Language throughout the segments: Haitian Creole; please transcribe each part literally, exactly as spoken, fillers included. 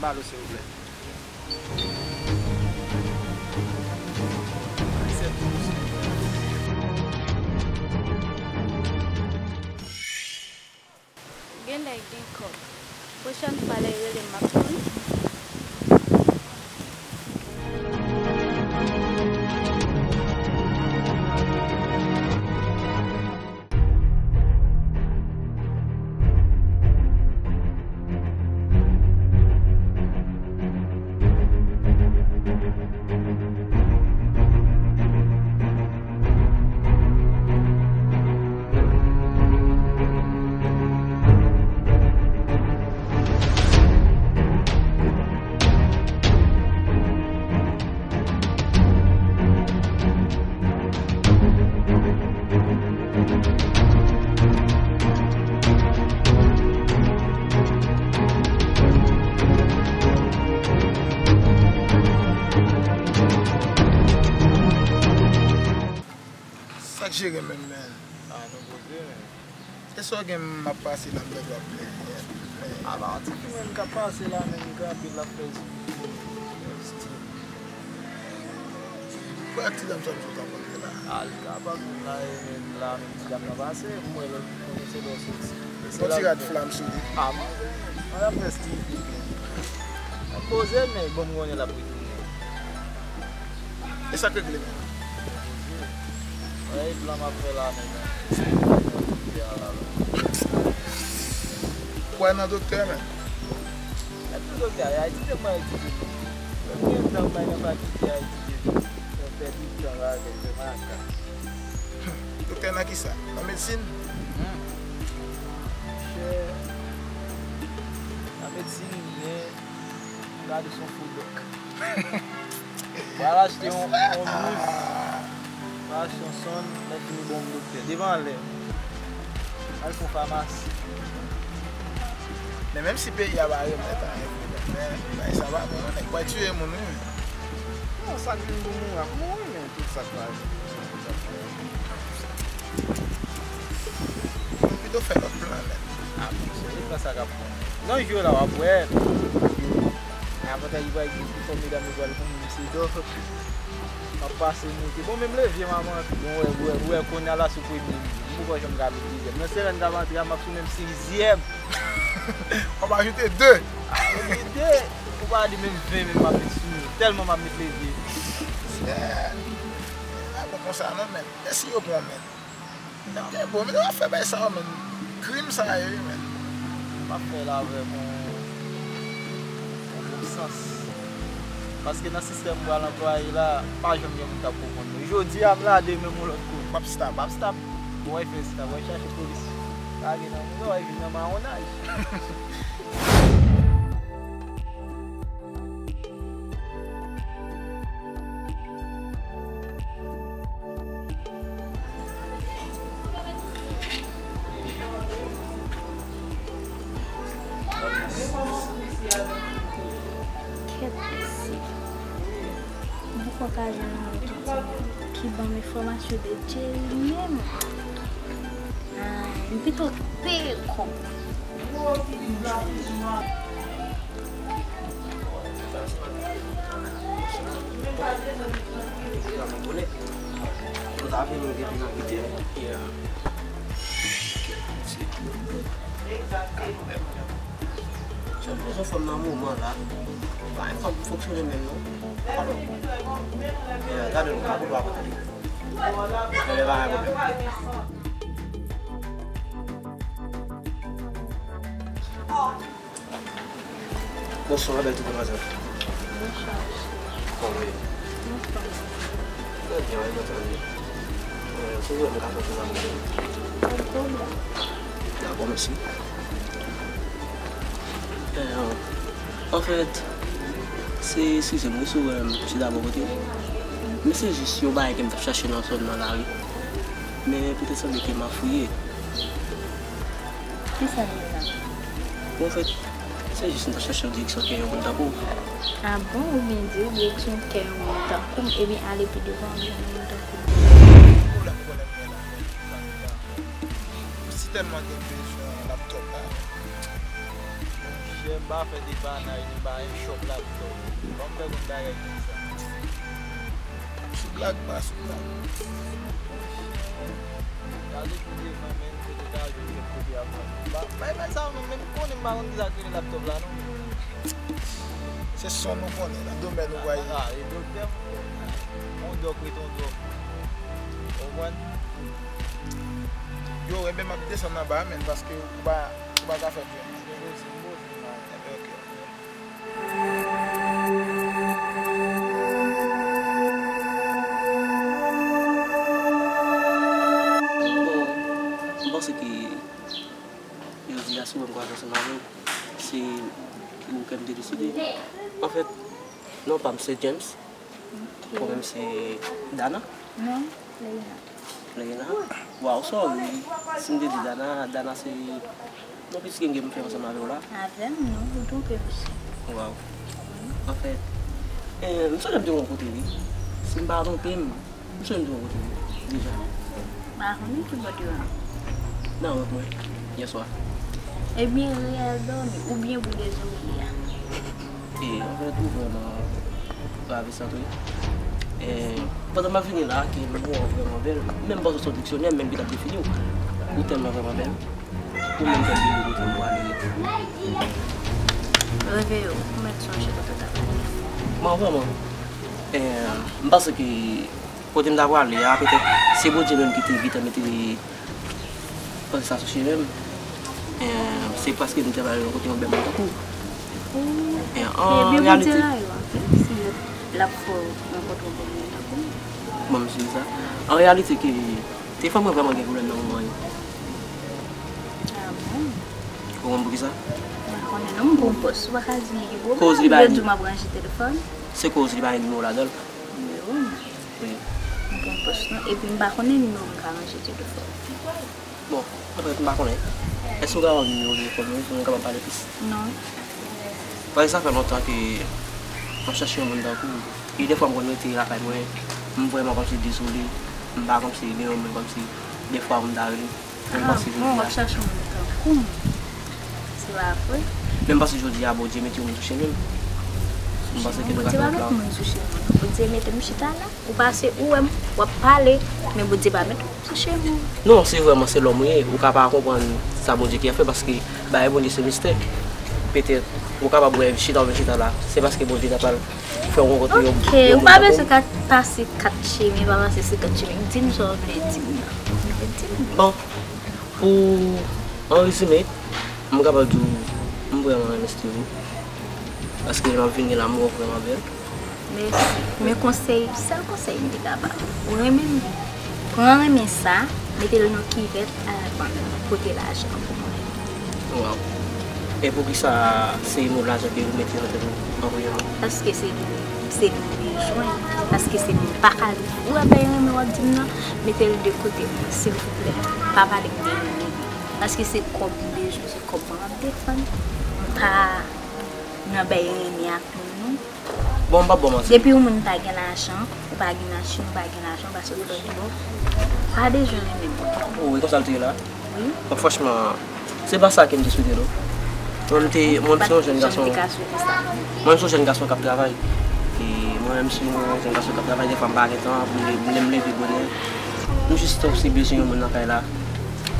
Alo, silvouplè. Genlè gen kòb. Pwochèn fwa lè y rele m, m ap konn. Sa k jere menm, men? Ah, nou poze, men. Se sa w gen, m ap pase la, m dwe w ap plenyen. Ala, yon ti fi menm k ap pase la, menm, li kanpe, l ap fè sou. Frè, ti dam sa m sot ap antre la. Ah, li kapab vin la, e menm la, menm ti dam nan pase, m wè lòt, konnen se lè w soti. Bon ti rad flam sou li. Ah, manzè, manzè ap fè stil li byen. Mwen poze, men bon, m konnen l ap retounen. E sa k regle menm? Mwen poze. Wè, e plan m ap fè la, nèg la. Kwè nan doktè, men. Mwen tou doktè, Ayiti te mwen etidye. Mwen gen tan, mwen gen pa kite Ayiti. Mwen pèdi tan la, fè maka. Doktè nan kisa? Nan medsin? Hmm. Monchè, nan medsin, men gade son fo dòk. Pral achte yon, yon bous, pral achte yon sonn, lè fini bon doktè. Devan anlè. Al fè yon famasi. Men menm si peyi a pa remèt anyen vre, men bagay sa pa bon, non, nèg pral tiye moun, wi. Non, sa k vin pou mouri ap mouri, men tout sa k pa vin, se sa k ap fè. Pito fè lòt plan, men. Ah, bon, se plan sa k ap fè. Nan jou la, w ap wè. Avantaj li pral gen pi fò, medam yo pral konn li se dòk. M ap pase moute. Bon, menm levye m ap antre. Bon, wè, wè, wè, kounye a la sou premye li. M poko janm ka met dezyèm. Nan semèn k ap antre a, m ap sou menm sizyèm. W ap ajoute de. Ajoute de. Ou pa di menm ven menm m ap met sou nou. Tèlman m ap met levye. A bon konsa non, men. E si yo pran w, men? Te bon, men w ap fè bagay sa yo, men. Krim sa yo, wi, men. M ap fè l avèk yon, yon bon sans. Paske nan sistèm m pral anplwaye la, pa janm gen moun k ap konprann mwen. Jodi a m la, demen m yon lòt kote. M ap stop. M ap stop. Bon, w ap fè stop, w ap chache polis. Lage nan moun, w ap vin nan mawonnaj. Kèt mesye. M poko ka jwenn yon moun ki, ki ban m enfòmasyon de Jerry menm. Ay, m pito peye kòb. Sèlman bezwen fanm nan moman la. Pa gen fanm pou fonksyone menm non. Alò, gade nou, pa pou dwa kote. Gade pa gen pwoblèm. Bonswa, ma belle, tout demoiselle. Bonswa, mesye. Kòman w ye? Anfòm. Trè byen, wi, mwen trè byen. Euh, si w vle, mwen ka fè w ti zanmi. Pa gen pwoblèm. Dakò, mèsi. Euh, anfèt, se, eskize m, wi, si w wè m chita bò kote w. Men se jis yon bagay ke m t ap chache nan zòn nan la, wi. Men petèt sanble ke m a fouye. Kisa li ye la? Bon, anfèt, se jis m t ap chache yon direksyon kè yon moun tankou w. A bon? Ou byen di w, direksyon kè yon moun tankou m, ebyen ale pi devan w jwenn yon moun tankou m. Ou la, ou konnen m gen la, men, m pa gen tan. Ou si tèlman gen bezwen laptop la. M pa fè depanaj, m pa yon chòp laptòp. Ban m fè konn bagay konsa. Sou blag, pa sou blag. Gade pou devan, men, kote ta jwe kèk kote ap fè. Ba, bay, bay sa, non, men m konnen m pa konn kisa k rele laptòp la, non. Se son nou konnen, nan domèn ou pral ye. Ah, e doktè, m konnen. On dòk ret on dòk. Ou konprann? Yo, enben, m ap desann anba a, men, paske ou pa, ou pa ka fè m jwenn. Enben, ok. Bon, m panse ke jodi a, si w wè m pral ansanm avè w, se ou ke m te deside. Anfèt, non pa m se James. Ok. Ou menm se Dana? Non, Leina. Leina? Waw, sorry. Si m te di Dana, Dana se yon pitit ke m gen pou m fè ansanm avè w la. Avè m, non, ou twonpe m, mesye. Waw. Anfèt, eh, m sonje m te renkontre li. Si m pa twonpe m, m sonje m te renkontre li deja. M pa konnen ki bò w te ye. Nan rant mwen, yè swa. Ebyen, reyèl dòmi, oubyen boule zorèy a? E, anfèt, ou vrèman travèse antre. E, pandan m ap vini la, ke m wè w vrèman bèl, menm panse w se yon diksyonè, menm ki t ap defini w. Ou tèlman vrèman bèl. Ou menm fè m vini kote m prale. Reveye w, ou mèt sonje kote w t ap ale. Bon, vrèman, e, m panse ke kote m ta prale a, petèt, se Bondye menm ki te gentan mete panse sa sou chemen m. E, se paske m te prale yon kote yon bèl moun tankou w. E, an reyalite, ebyen, Bondye rayi w anpil si l ap fè w rankontre yon bèl moun tankou m. Bon, m sezi sa. An reyalite, ke telefòn mwen vrèman gen pwoblèm nan moman yo. Ah bon? Ou konn poukisa? M pa konnen non, m pran pòz. Ou pa ka di m gen pwoblèm. Koz li pa gen. Yo di w m ap ranje telefòn. Se koz li pa gen nimewo ladan l. Nimewo m? Wi. M pran pòz non. Epi m pa konnen nimewo m ka ranje telefòn. Bon, anfèt, m pa konnen. Èske w ka ban m nimewo telefòn ou pou nou kapab pale plis? Non. Paske sa fè lontan ke m ap chache yon moun tankou w. E defwa m konn rete lakay mwen, m vrèman kòmsi dezole. M pa kòmsi gen yon moun kòmsi defwa pou m ta rele. Ah bon, w ap chache yon moun tankou m? Se pa vre? Men m panse jodi a Bondye mete yon moun sou chemen m. M panse ke nou ka fè yon plan. Bondye pa met moun sou chemen w non. Bondye mete m chita la. Ou pase, ou wè m, w ap pale, men Bondye pa met ou sou chemen w. Non, se vrèman, se lòm ou ye. Ou ka pa konprann sa Bondye ki ap fè, paske bagay Bondye se mistè. Petèt, ou kapab wè chita ou vin chita la, se paske Bondye ta pral fè w rankontre yon, ok, yon moun tankou m. Ou pa bezwen ka pase kat chemen, pa pase senkant chemen. Di m sa w vle di m nan. Di m. Bon, pou, an rezime, m kapab di w, m vrèman renmen Steve. Paske lè m ap vini la, m wè w vrèman bèl. Mèsi. Men konsèy, sèl konsèy m te ka ba w. Ou renmen m? Pran renmen sa, mete l nan kivèt, al vann, pote lajan pou mwen. Waw. E poukisa se mo lajan ke ou mete nan tèt ou an premye? Paske se li, se li m bezwen. Paske se li m pa ka viv. Ou wè bèy renmen w ap di m nan, mete l de kote, silvouplè. Pa pale m de renmen. Paske se kòb m bezwen, se kòb mwen m ap defann. M pa nan bèy renmen ak moun non. Bon, m p ap ba w manti. Depi yon moun pa gen lajan, ou pa gen machin, ou pa gen lajan, ou pa sot lòt bò, ou pa bezwen renmen moun. Oh, e konsa l te ye la? Wi. Bon, franchman, se pa sa ke m te swete non. Mwen, m te, mwen, m se yon jèn gason. Mwen, m se yon jèn gason k ap travay. E mwen menm, si mwen yon jèn gason k ap travay, defwa m pa gen tan pou m le-, lè m leve bonè. M jis osi bezwen yon moun nan kay la.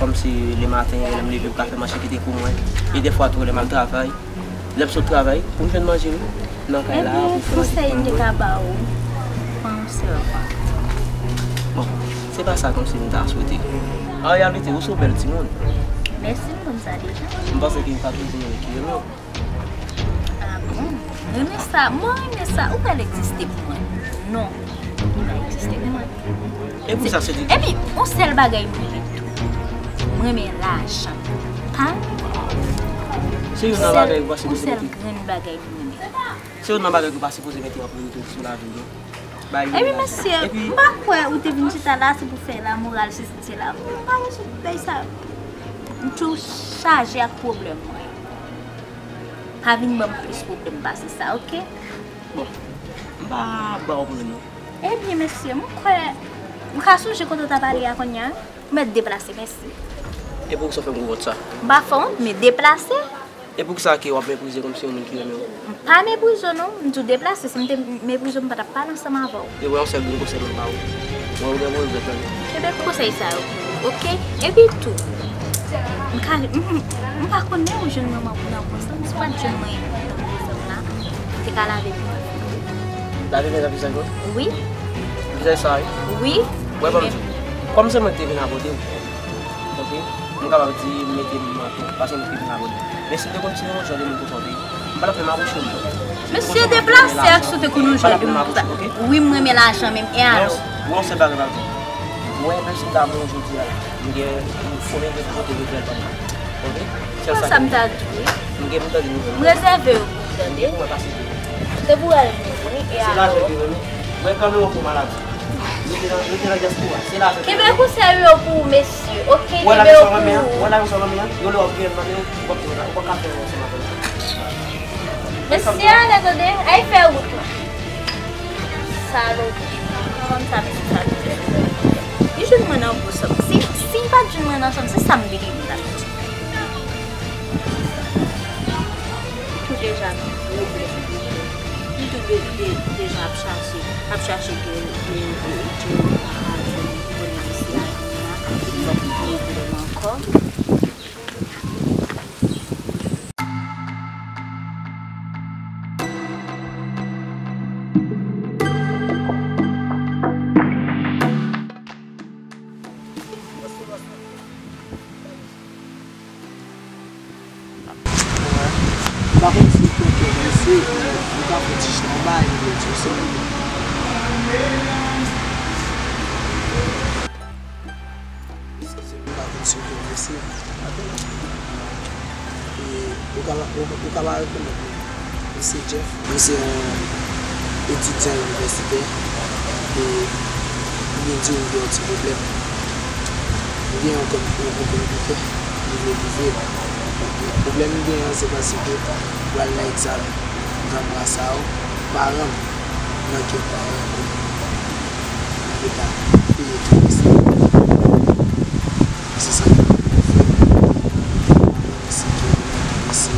Kòmsi lematen, lè m leve, pou ka fè manje kite pou mwen. E defwa tou, lè m al travay, lè m sot travay, pou m jwenn manje, wi. Nan kay la, ebyen, pou fè manje pou mwen. Konsèy m te ka ba w, pran yon sèvant. Bon, se pa sa kòmsi m ta swete. An reyalite, ou se yon bèl timoun. Mèsi, m konn sa deja. M panse ke ou ka twouve yon moun ki renmen w. Ah bon? Renmen sa, mwen renmen sa, ou pral egziste pou mwen? Non, li pa egziste pou mwen. E pou sa, se di. Epi, yon sèl bagay mwen renmen tou. Mwen renmen lajan. Pa. Se youn nan bagay ou pa sipoze mete. Yon sèl grenn bagay mwen renmen. Se youn nan bagay ou pa sipoze mete an priyorite sou lavi w, non. Epi, mesye, m pa kwè ou te vin chita la, se pou fè lamoral, sesi, sela. M pa bezwen bay sa. M tjou chaje ak pwoblèm mwen. Pa vin ban m plis pwoblèm pase sa, oke? Bon, m pa ba w pwoblèm non. Ebyen, mesye, m kwè, m ka sonje kote w t ap ale a kounye a, wi. Ou mèt deplase, mèsi. E poukisa w fè m gwo wont sa? M pa fè w wont, men deplase. E poukisa ke w ap meprize kòmsi yon moun ki renmen w? M pa meprize w non, m di w deplase, si m te meprize w, m pa t ap pale ansanm avè w. Yo, yon sèl grenn konsèy mwen ba ou. Mwen, ou gen bon zòt tande. Kenbe konsèy sa yo pou ou, oke? Epi tou, m ka, m, m, m pa konn lè ou jwenn manman pou nan konsa, m si w pa t jwenn mwen nan konsa la, m te ka lave men. Lave men nan vizaj mwen? Wi. Vizaj sa, wi? Wi. Wè, ban m di w. Kòm se mwen ki te vin abòde w. Oke? M kapab di m mete m manto, paske m te vin abòde. Men si te konn se yon jan de moun konsa w te ye, m pa t ap menm apwoche w. Mesye, deplase ak si w te konn yon jan de moun konsa. Wi, m renmen lajan menm, e alò? Yon sèl bagay m ap di w. Mwen menm si m ta mouri jodi a la, m gen konbyen de kote regrèt ban mwen. Oke? Sèl sa m ta di w. M gen pou m tande nouvèl. M rezève yo pou ou tande. Mwen pase. Se pou al vini, e alò? Se lajan ki renmen. Mwen kanmenm yon gwo maladi. Rete nan, rete nan dyaspora. Se lajan ki renmen. Kenbe konsèy yo pou ou, mesye. Oke, kenbe yo pou ou. Wè lajan sa w nan men an? Yon lè w ap gen nan men w, ou p ap, ou p ap ka fè yon ansanm avè l. Mesye, ale tande. Ay fè wout ou. Salopri. Fanm sa, mesye sa. Li jwenn mwen nan gwo sòm. Si, si li pa t jwenn mwen nan sòm, se sa m bliye m t ap di. Li tou deja nan pwoblèm. Li tou de, de, deja ap chache, ap chache ke, ke, ke, ke li pa jwenn pwoblèm isi a, li nan pwoblèm ankò. M pa konn si w konprann, mesye, ou ka fè ti chita anba, e vle di w sòti. Eskize m, m pa konn si w konn mesye. E, ou ka pa, ou, ou ka pa rekonèt mwen. Mwen se Jeff. Mwen se yon etidyan inivèsitè. E, m vin di w m gen yon ti pwoblèm. M gen yon kòm, yon, yon kòm ki fè, m vle pwouve l. E, pwoblèm m gen an, se paske m pral nan egzamen nan mwa sa a, paran m nan kè paran m. Leta peye tou mesye. Se sa ki pou fè. Mwen se ke mwen enterese.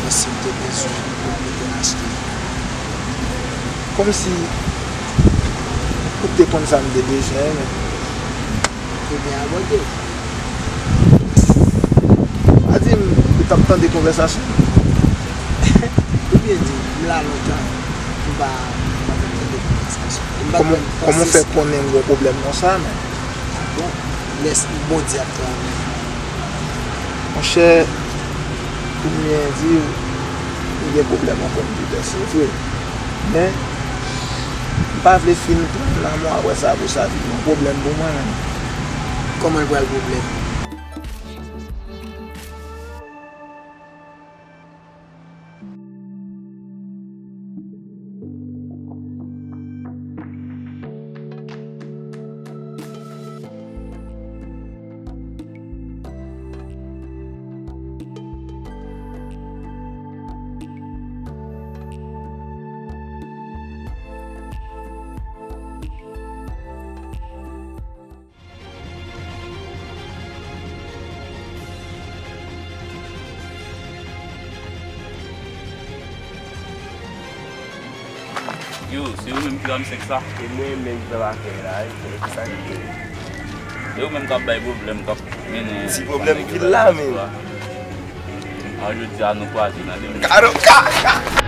Mwen si m te bezwen, mwen te achte. Kòmsi ou te konn sa m te bezwen, men. Ou byen abòde. Pa di m, ou t ap tande konvèsasyon. Ou byen di, m la lontan, m pa, m pa t ap tande konvèsasyon. M pa t menm panse. Kòman w fè konnen m gen pwoblèm konsa, men? Bon, lè Bondye ap travay. Monchè, pou m byen di w, m gen pwoblèm ankò m te pèse vre. Men, m pa vle fin pran lanmou apre sa pou sa vin yon pwoblèm pou mwen menm. Kòman l pral pwoblèm? Yo, se ou menm ki ranmse sa? Se mwen menm ki nan lakay la wi, se sa ki gen. Se ou menm k ap bay pwoblèm, k ap mennen. Ti pwoblèm ki la menm. An jodi a nou kwaze nan de mil. Kado, ka, ka.